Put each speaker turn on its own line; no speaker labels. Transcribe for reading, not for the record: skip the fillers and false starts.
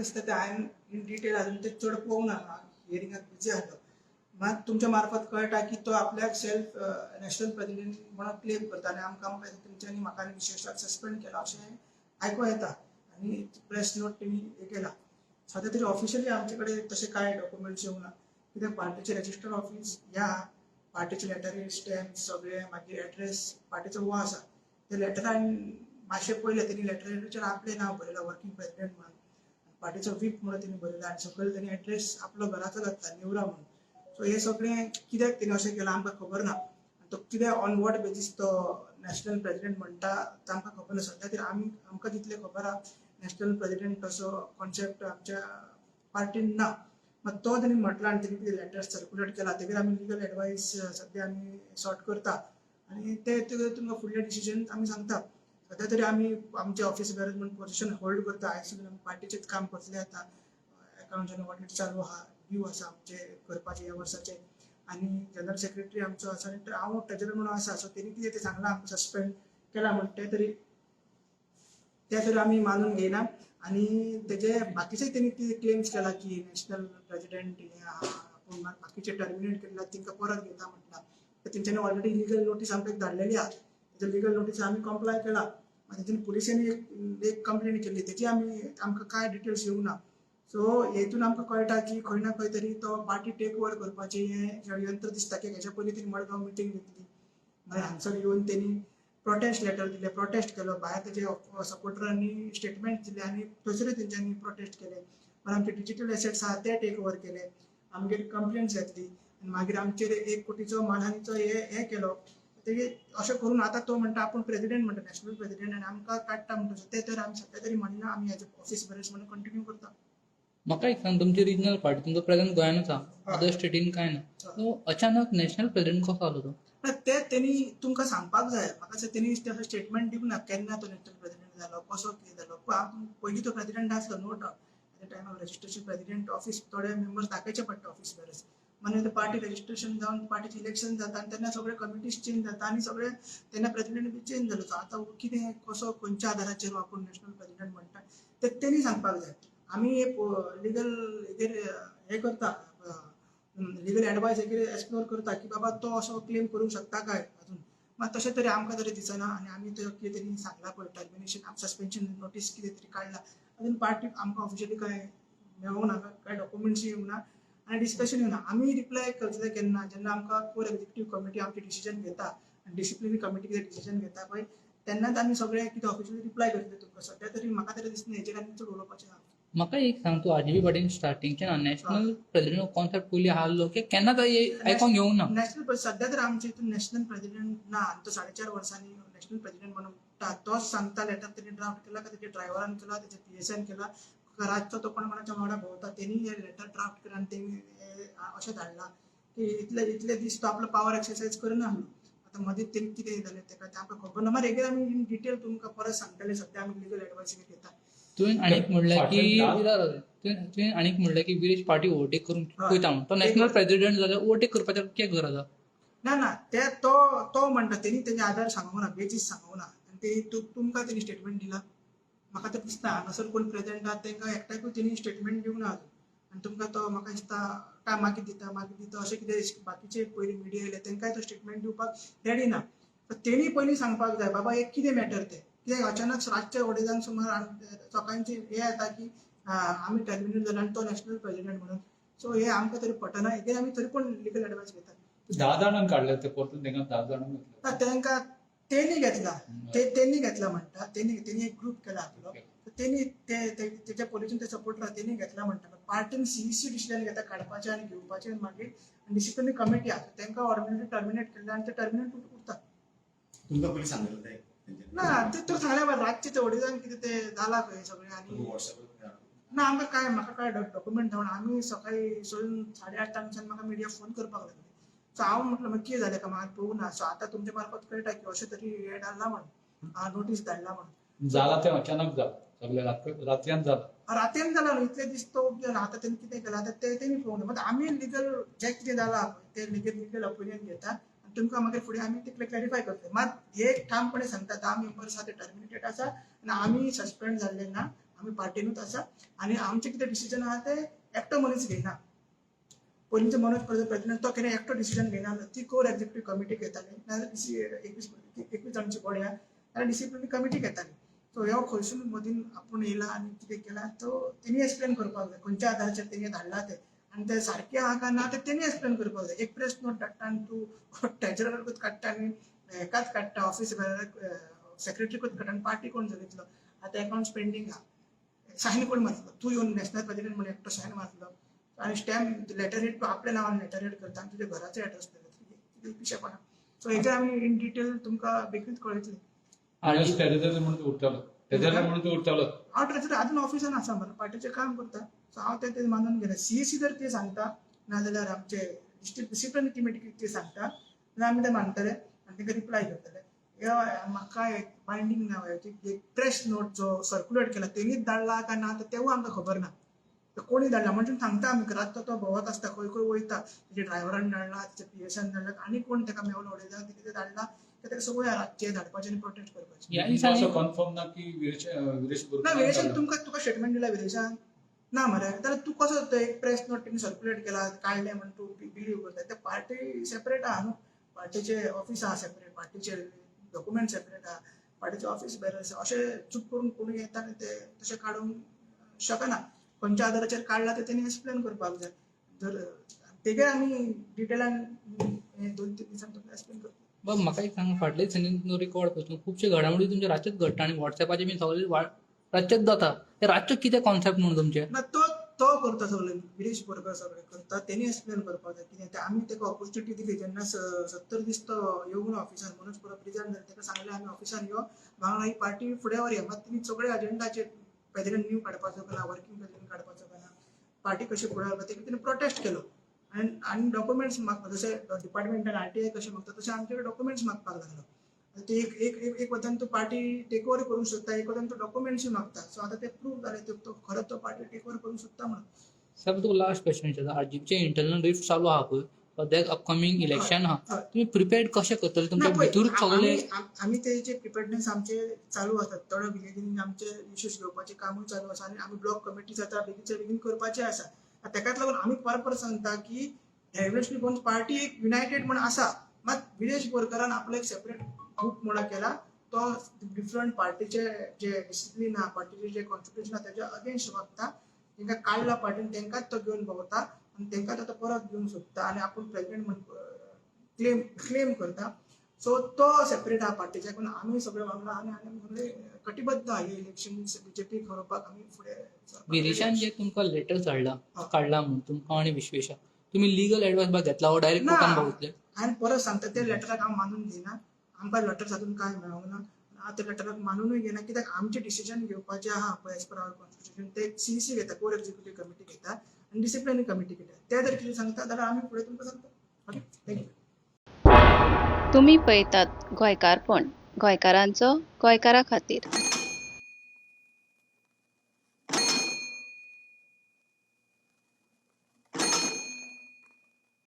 दिसता ते हांवें इन डिटेल अजून ते चड पळोवंक ना, हियरिंगाक बिजी आसलो. मात तुमच्या मार्फत कळटा की तो आपल्याक सेल्फ नॅशनल प्रेसिडेंट म्हणून क्लेम करता आनी आमकां तुमच्यांनी म्हाका आनी विशेशाक सस्पेंड केला अशें आयकूंक येता आनी प्रेस नोट तेणी हें केला. सद्या तरी ऑफिशियली आमचे कडेन तशें कांय डॉक्युमेंट्स येवंक ना, कित्याक पार्टीचे रजिस्टर ऑफिस ह्या पार्टीचे लेटरी स्टॅम्प सगळे, मागीर एड्रेस पार्टीचो हो आसा. ते लेटरान मातशें पळयलें, तेणी लेटराचेर आपलें नांव बरयलां वर्किंग प्रेसिडेंट म्हणून, पार्टीचो व्हीप म्हणून तेणी बरयला आनी सकयल तेणी एड्रेस आपलो घराचो घातला नेवरा म्हणून. सो हें सगळें कित्याक तेणी अशें केलां आमकां खबर ना. तो कित्याक ऑन what basis तो नॅशनल प्रेसिडेंट म्हणटा तें आमकां खबर ना. सद्या तरी आमी आमकां जितलें खबर आहा, नॅशनल प्रेसिडेंट तसो कॉन्सेप्ट आमच्या पार्टीन ना. मात तो तेणी म्हटला आनी तेणी कितें लेटर्स सर्क्युलेट केला तेजेर आमी लिगल एडवायस सद्या आमी सॉर्ट करता आनी ते तुमकां फुडलें डिसिजन आमी सांगता. सद्या तरी आमी आमचे ऑफिस बेरर म्हणून पोजिशन होल्ड करता. आयज आमी पार्टीचेच काम करतले. आतां अकाउंट्स आनी ऑडिट चालू आहा, ड्यू आसा आमचे करपाचे ह्या वर्साचे, आनी जनरल सेक्रेटरी आमचो आसा आनी हांव ट्रेजरर म्हणून आसा. सो तेणी कितें तें सांगलां आमकां सस्पेंड केला म्हण, तें तरी आमी मानून घेयना. आनी तेजे बाकीचे तेणी कितें क्लेम्स केला की नॅशनल प्रेसिडेंट हे आहा आपूण, बाकीचे टर्मिनेट केल्ले तेंकां परत घेता म्हटलां, तर तेंच्यांनी ऑलरेडी लिगल नोटीस आमकां एक धाडलेली आहा. तेजे लिगल नोटीस आमी कंप्लाय केला. मागीर तेंच्यांनी पुलिसांनी एक कंप्लेन केल्ली, तेजी आमी आमकां कांय डिटेल्स येवंक ना. सो हेतून आमकां कळटा की खंय ना खंय तरी तो पार्टी टेक ओवर करपाचें हें षडयंत्र दिसता की हेच्या पयलीं तेणी मडगांव मिटींग घेतली, मागीर हांगसर येवन तेणी प्रोटेस्ट लेटर दिले, प्रोटेस्ट केलो, भायर तेजे सपोर्टरांनी स्टेटमेंट दिले आनी थंयसरूय तेंच्यांनी प्रोटेस्ट केले. मागीर आमचे डिजिटल एसेट्स आहा ते टेक ओवर केले, आमगेर कंप्लेंट्स घेतली आनी मागीर आमचेर 1 कोटीचो मानहानीचो हे केलो. तेजे अशें करून आतां तो म्हणटा आपूण प्रेसिडेंट म्हणटा, नॅशनल प्रेसिडेंट, आनी आमकां काडटा म्हणटा. ते तर आमी सद्या तरी म्हणिना, आमी एज ऑफिस बेरर्स म्हणून कंटिन्यू करता.
म्हाका एक सांग, तुमची रिजनल पार्टी, तुमचो प्रेझेंट गोंयानूच आहा, अदर स्टेटीन कांय ना, सो अचानक नॅशनल प्रेसिडेंट कसो जालो तो?
ना, ते तेणी तुमकां सांगपाक जाय. म्हाका दिसता तेणी तसो स्टेटमेंट दिवंक ना केन्ना तो नॅशनल प्रेसिडेंट जालो, कसो कितें जालो. पयलीं तो प्रेसिडेंट आसलो, no doubt. At the time of registration president office थोडे मेंबर्स दाखयचे पडटा ऑफिस बेरर्स. मागीर पार्टी रजिस्ट्रेशन जावन पार्टीचें इलेक्शन जाता आनी तेन्ना सगळे कमिटीज चेंज जाता आनी सगळे तेन्ना प्रेसिडेंट बी चेंज जालो. सो आतां कितें कसो खंयच्या आदाराचेर आपूण नॅशनल प्रेसिडेंट म्हणटा ते तेणी सांगपाक जाय. आमी लिगल हेजेर हें करता, लिगल एडवायस हेजेर एक्सप्लोर करता की बाबा तो असो क्लेम करूंक शकता काय अजून. मात तशें तरी आमकां तरी दिसना आनी आमी ते कितें तेणी सांगलां पळय टर्मिनेशन सस्पेन्शन नोटीस कितें तरी काडला, अजून पार्टीक आमकां ऑफिशियली कांय मेळोंक ना, कांय डॉक्युमेंट्स येवंक ना आनी डिस्कशन येवना. आमी रिप्लाय करतले केन्ना, जेन्ना आमकां कोर एक्झिक्युटीव कमिटी आमची डिसिजन घेता आनी डिसिप्लिनरी कमिटी कितें डिसिजन घेता पळय तेन्नाच आमी सगळे कितें ऑफिशियली रिप्लाय करतले तुमकां. सद्या तरी म्हाका तरी दिसना हेजेर आनी चड उलोवपाचें आहा.
म्हाका एक सांग, तूं आरजीपी पार्टीन स्टार्टिंगच्यान नॅशनल प्रेसिडेंट कॉन्सेप्ट पयलीं आहलो की केन्नाच आयकोंक येवंक ना?
नॅशनल सद्या तर आमच्या हितून नॅशनल प्रेसिडेंट ना आनी तो 4.5 वर्सांनी नॅशनल प्रेसिडेंट म्हणून उठ्ठा तोच सांगता लेटर तेणी ड्राफ्ट केला का तेच्या ड्रायव्हरान केला, तेच्या पीएसान केला, रातचो तो कोण कोणाच्या वांगडा भोंवता तेणी हे लेटर ड्राफ्ट केला आनी तेणी अशें धाडलां की इतले इतले दीस तो आपलो पावर एक्सरसायज करना आसलो. आतां मदींच तेणी कितें जालें तेका तें आमकां खबर ना. मागीर आमी इन डिटेल तुमकां परत सांगतले. सद्या आमी लिगल एडवायस घेता.
तुवें आनीक म्हणलें की तुवें आनीक म्हणलें की विरेश पार्टी ओवरटेक करूंक पळयता म्हणून, तो नॅशनल प्रेसिडेंट जाल्यार ओवरटेक करपाचें कितें गरज आसा?
ना ना, ते तो तो म्हणटा तेणी तेजे आधार सांगूंक ना, बेजीस सांगूंक ना आनी तेणी तुमकां तेणी स्टेटमेंट दिला. म्हाका तर दिसता हांगासर कोण प्रेजेंट आहा तेंकां एकट्याकूय तेणी स्टेटमेंट दिवंक ना अजून. आनी तुमकां तो म्हाका दिसता काय मागीर दिता मागीर दिता अशें कितें बाकीचे पयलीं मिडिया येयले तेंकांय तो स्टेटमेंट दिवपाक रेडी ना. तेणी पयलीं सांगपाक जाय बाबा हे कितें मॅटर तें, कित्याक अचानक रातचे अडेजांक सुमार सकाळचें हें येता की आमी टर्मिनेट जाले आनी तो नॅशनल प्रेसिडेंट म्हणून. सो हे आमकां तरी पटना. हेजेर आमी तरी पण लिगल एडवायस घेतात.
10 जाणांक काडले ते परतून तेंका 10 जाणांक घेतले
ना, तेंकां तेणी घेतला, तेणी घेतला म्हणटा, तेणी एक ग्रूप केला आपलो, तेणी तेच्या पोलिशन ते सपोर्टर तेणी घेतला म्हणटा. पार्टीन सीईसी डिसिजन घेता काडपाचें आनी घेवपाचें, मागीर डिसिप्लिनरी कमिटी आसा तेंकां ऑर्डिनरी टर्मिनेट केल्ले आनी ते टर्मिनेट उरता.
तुमकां पयलीं सांगलें ते?
ना, ते तुका सांगल्या रातचे ते अडेजांक कितें ते जाला खंय सगळें. आनी ना आमकां काय म्हाका काय डॉक्युमेंट धाडून आमी सकाळीं सोडून 8:30 सान म्हाका मिडिया फोन करपाक लागले. सो हांव म्हटलें मागीर कितें जालें काय म्हाका पळोवंक ना. सो आतां तुमच्या मार्फत कळटा की अशें तरी हें धाडलां म्हणून, नोटीस धाडला म्हणून.
जाला तें अचानक जालां सगळें, रातयान जालां.
रातयान जालां न्हू, इतले दीस तो गेला. आतां तेणी कितें केलां आतां तें तेणी पळोवंक ना. मात आमी लिगल जें कितें जालां पळय तें लिगल ओपिनियन घेता आनी तुमकां मागीर फुडें आमी तितलें क्लॅरिफाय करतले. मात हे ठामपणे सांगता 10 मेंबर्स आसा ते टर्मिनेटेड आसा आनी आमी सस्पेंड जाल्ले ना. आमी पार्टीनूच आसा आनी आमचें कितें डिसिजन आहा तें एकटो मनीस घेयना. पयलींचो मनोज प्रेसिडेंट तो केन्ना एकटो डिसिजन घेयना, ती कोर एक्झिक्युटीव कमिटी घेताली, नाजाल्यार 21 जाणांची बॉडी आहा जाल्यार डिसिप्लिनरी कमिटी घेताली. सो ह्यो खंयसून मदीन आपूण येयला आनी कितें केलां तो तेणी एक्सप्लेन करपाक जाय, खंयच्या आधाराचेर तेणी धाडला तें आनी तें सारकें आहा काय ना तें तेणी एक्सप्लेन करपाक जाय. एक प्रेस नोट धाडटा आनी तूं ट्रेजरराकूच काडटा आनी हेकाच काडटा, ऑफीस सेक्रेटरीकूच काडटा आनी पार्टी कोण चलयतलो? आतां अकाउंट्स पेंडींग आहा, सायन कोण मारतलो? तूं येवन नॅशनल प्रेसिडेंट म्हणून एकटो सायन मारतलो आनी स्टॅम्प लेटर हेड तूं आपल्या नांवान लेटर हेड करता आनी तुज्या घराचो एड्रेस दिता, पिशेपणा. सो हेजेर आमी इन डिटेल तुमकां बेगीनच कळयतले.
ट्रेजरर म्हणून तूं उरतालो, ट्रेजरर म्हणून तूं उरतालो.
हांव ट्रेजरर अजून ऑफिसान आसा मरे, पार्टीचें काम करता. सो हांव तें मानून घेना. सीएसी जर ते सांगता नाजाल्यार आमचे डिस्ट्रिक्ट डिसिप्लिनरी कमिटी ते सांगता जाल्यार आमी ते मानतले आनी तांकां रिप्लाय करतले. हे म्हाका एक बायंडींग ना, एक प्रेस नोट जो सर्क्युलेट केला तेणीच धाडला काय ना तेवूय आमकां खबर ना. तर कोणी धाडला म्हणजे सांगता आमी, रातचो तो भोंवत आसता खंय खंय वयता, तेजे ड्रायव्हरान धाडला, तेच्या पीएसान धाडला, आनी कोण ताका मेवलो उडयता तेणी ते धाडला, ते ताका सगळ्या रातचें धाडपाचें आनी प्रोटेस्ट करपाचें.
ह्या दिसांनी
असो कन्फर्म ना की विरेश विरेश
ना,
बोरकार
विरेशान तुमकां तुका स्टेटमेंट दिला विरेशान ना मरे, जाल्यार तूं कसो ते एक प्रेस नोट तेणी सर्क्युलेट केला काडलें म्हण तूं बिलीव करता? ते पार्टी सेपरेट आहा न्हू, पार्टीचे ऑफीस आहा सेपरेट, पार्टीचे डॉक्युमेंट सेपरेट आहा, पार्टीचे ऑफीस बेर आसा. अशें चूक करून कोणूय येता आनी ते तशें काडूंक शकना. खंयच्या आदाराचेर काडला तें तेणी एक्सप्लेन करपाक जाय. जर तेगे आमी डिटेलान हे 2-3 दिसान तुमकां एक्सप्लेन करतले.
बाब म्हाका एक सांग, फाटले दिसांनी रिकॉर्ड पळयता खुबशे घडामोडी तुमचे रातचेच घडटा आनी वॉट्सॅपाचेर बीन सगळे रातचेच जाता. ते रातचें कितें कॉन्सेप्ट म्हणून तुमचें?
ना, तो तो करता सगळें, विरेश बोरकर सगळें करता, तेणी एक्सप्लेन करपाक जाय कितें तें. आमी ताका ऑपॉर्च्युनिटी दिली जेन्ना 70 दीस तो येवूंक ना ऑफिसान, मनोज परब रिजायन जालें, ताका सांगलें आमी ऑफिसान यो, वांगडा ही पार्टी फुडें व्हरया. मात तेणी सगळे अजेंडाचेर प्रेसिडेंट न्यू काडपाचो काय ना, वर्किंग प्रेसिडेंट काडपाचो काय ना, पार्टी कशी फुडें व्हरपा तेका तेणी प्रोटेस्ट केलो आनी आनी डॉक्युमेंट्स मागता जशें डिपार्टमेंटान आरटीआय कशें मागता तशें आमचे कडेन डॉक्युमेंट्स मागपाक लागलो. ते एक एक एक एक वतान तूं पार्टी टेक ओवर करूंक सोदता, एक वतान तूं डॉक्युमेंट्सूय मागता. सो आतां ते प्रूव जालें तो खरो तो पार्टी टेक ओवर करूंक सोदता म्हणून.
साहेब, तुका लास्ट क्वेश्चन विचारता. आरजीपीचें इंटरनल रिफ्ट चालू आहा पळय, सद्याक अपकमींग इलेक्शन आहा,
हय.
तुमी प्रिपेर्ड कशें करतले तुमच्या
ना, पळय,
भितूर सगळे?
आमी तेजे प्रिपेडनेस आमचे चालू आसात. थोड्या विलेजींनी आमचे इश्यूज घेवपाचें कामूय चालू आसा आनी आमी ब्लॉक कमिटीज आतां बेगीनच्या बेगीन करपाचे आसा. ताकाच लागून आमी परत परत सांगता की रेव्होल्युशनरी गोवन्स पार्टी एक युनायटेड म्हण आसा, मात विरेश बोरकारान आपलो एक सेपरेट ग्रूप म्हणून केला, तो डिफरंट पार्टीचे जे डिसिप्लीन आहा, पार्टीचे जे कॉन्स्टिट्युशन आहा तेज्या अगेन्स्ट वागता. तांकां काडला पार्टीन, तांकांच तो घेवन भोंवता आनी तांकांच आतां परत घेवन सोदता आनी आपूण प्रेसिडेंट म्हण क्लेम करता. सो तो सेपरेट आहा पार्टीच्या, पूण आमी सगळे वांगडा आनी आमी सगळे कटिबद्ध आहा. हे इलेक्शन बीजेपीक हरोवपाक आमी फुडें सरपाक
विरेशान जे तुमकां लेटर्स धाडला
हय.
काडला म्हणून तुमकां आनी विश्वेशाक, तुमी लिगल एडवायस बा घेतला वो डायरेक्ट
ना.
कोर्टान पावतले?
हांवें परत सांगता, ते लेटराक हांव मानून घेयना. आमकां लेटर्स अजून कांय मेळोंक ना. हांव त्या लेटराक मानुनूय घेयना, कित्याक आमचें डिसिजन घेवपाचें आहा पळय एज पर our constitution ते सीईसी घेता, कोर एक्झिक्युटीव कमिटी घेता आनी डिसिप्लिनरी कमिटी घेता. ते जर कितें सांगता जाल्यार आमी फुडें तुमकां सांगता. Okay, thank you.
तुमी पळयतात गोंयकारपण, गोंयकारांचो गोंयकारा खातीर.